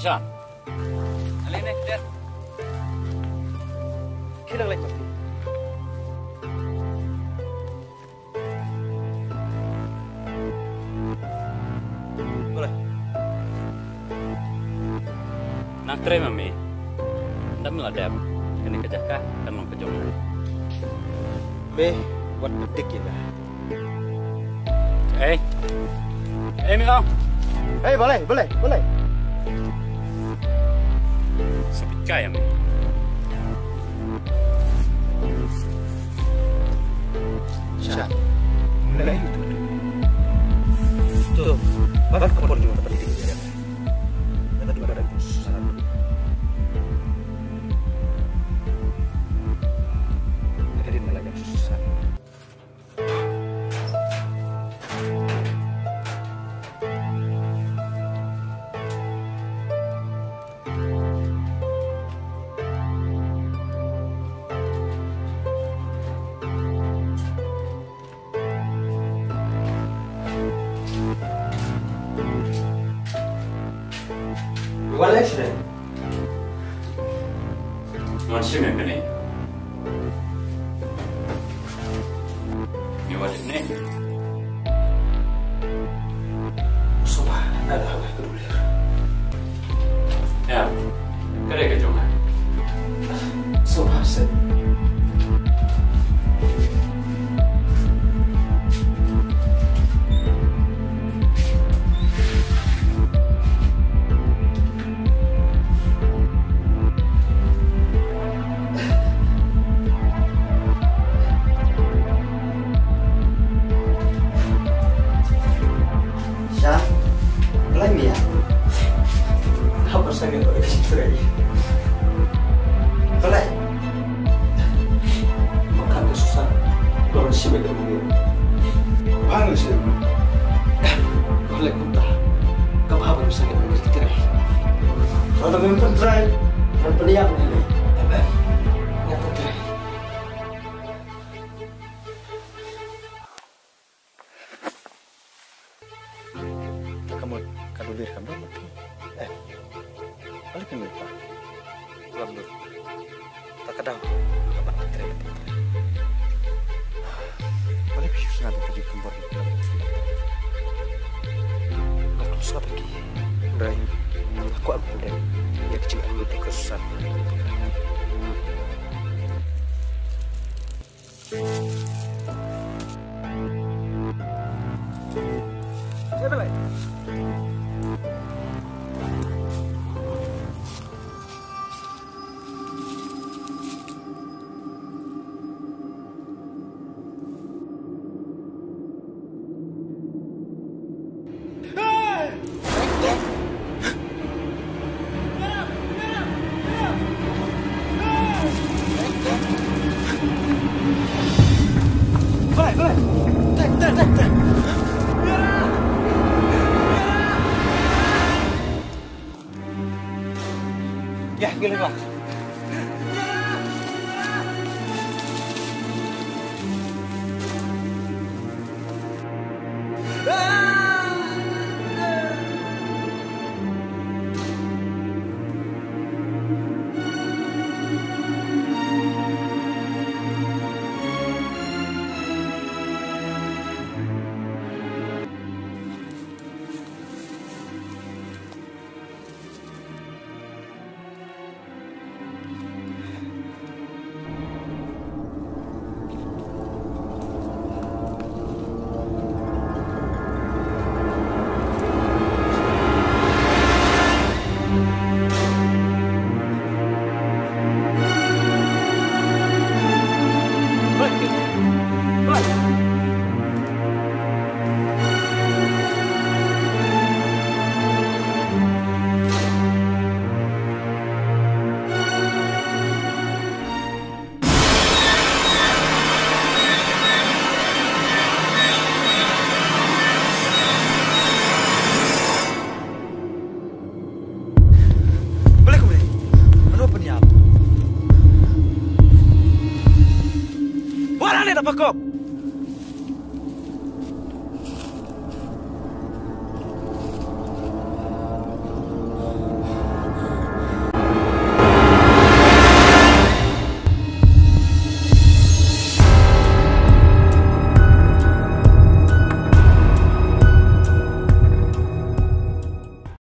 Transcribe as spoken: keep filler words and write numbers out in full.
Sha. Ale ne, dep. Khie nang leit ma phi. Boleh. Nang trei ma me. Ynda me la dep, kane ka jaka kan long ka jong nga. Me wat pyntik ïa nga. Ei. Ei, me ong. Ei, balei, balei, balei? Sa pynkai ïa me. Sha. Balei tu? Tu. Bad ka por jong nga pyntik ïa nga. Nga tu bad ka susah. Nga tu lagi susah. Wan leh shane. Wan shim ïa kane. Ngi wan ne. Suba, na da haba ka dul. Em, ka dei ka jong nga. Suba se. Sha, balei me ïa? Haba sangeh ba ka shi trei. Balei? Ba ka ka susah. Ba ka shi ba ka dei. Ba ka shi. Balei kumta? Ka ba ba ka sangeh ba ka shi trei. Ka ta men pyntrei. Men pynïap ne. Ngan pyntrei. Ka mut ka duli ka mut. Eh. Balik ka mut pa. Lam dut. Ta ka dang. Ka ban ka tre. Balik ka shu sngat ka jingkumbor. Ka klus ka pagi. Rai. Aku am hande. Ïa ka jingangnud ka susah. Ya, gila, gila. Balei kumne? Ano pynïap? Wan hangne da pakop.